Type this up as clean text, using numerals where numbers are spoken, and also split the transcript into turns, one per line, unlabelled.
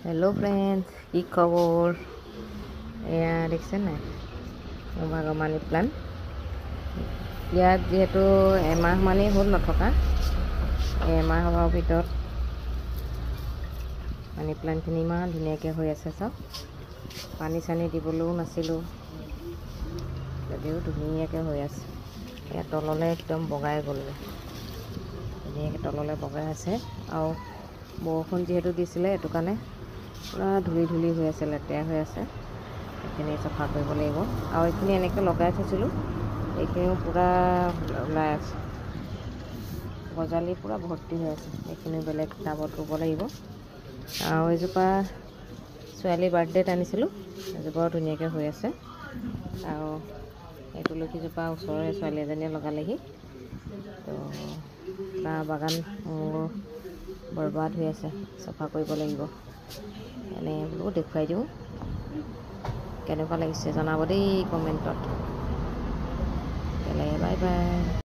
Hello' friends, কি খবৰ? এয়া দেখিছে নাই মোৰ ভাগৰ মানি প্লাণ্ট। ইয়াত যিহেতু এমাহমানেই হ'ল নথকা, এই এমাহৰ ভিতৰত মানি প্লাণ্টখিনি ইমান ধুনীয়াকৈ হৈ আছে। চাওক, পানী চানী দিবলৈও নাছিলোঁ যদিও ধুনীয়াকৈ হৈ আছে। এয়া তললৈ একদম বগাই গ'লগৈ, ধুনীয়াকৈ তললৈ বগাই আছে। আৰু বৰষুণ যিহেতু দিছিলে, সেইটো কাৰণে পূৰা ধূলি ধূলি হৈ আছে, লেতেৰা হৈ আছে। এইখিনি চফা কৰিব লাগিব। আৰু এইখিনি এনেকৈ লগাই থৈছিলোঁ, এইখিনিও পূৰা ওলাই আছে, গজালি পূৰা ভৰ্তি হৈ আছে। এইখিনিও বেলেগ টাবত ৰুব লাগিব। আৰু এজোপা ছোৱালীৰ বাৰ্থডেত আনিছিলোঁ, এজোপাও ধুনীয়াকৈ হৈ আছে। আৰু এই তুলসীজোপা ওচৰৰে ছোৱালী এজনীয়ে লগালেহি। তো পূৰা বাগান মোৰ বৰবাদ হৈ আছে, চফা কৰিব লাগিব। এনেই বোলো দেখুৱাই দিওঁ, কেনেকুৱা লাগিছে জনাব দেই কমেণ্টত। তেতিয়াহ'লে বাই বাই।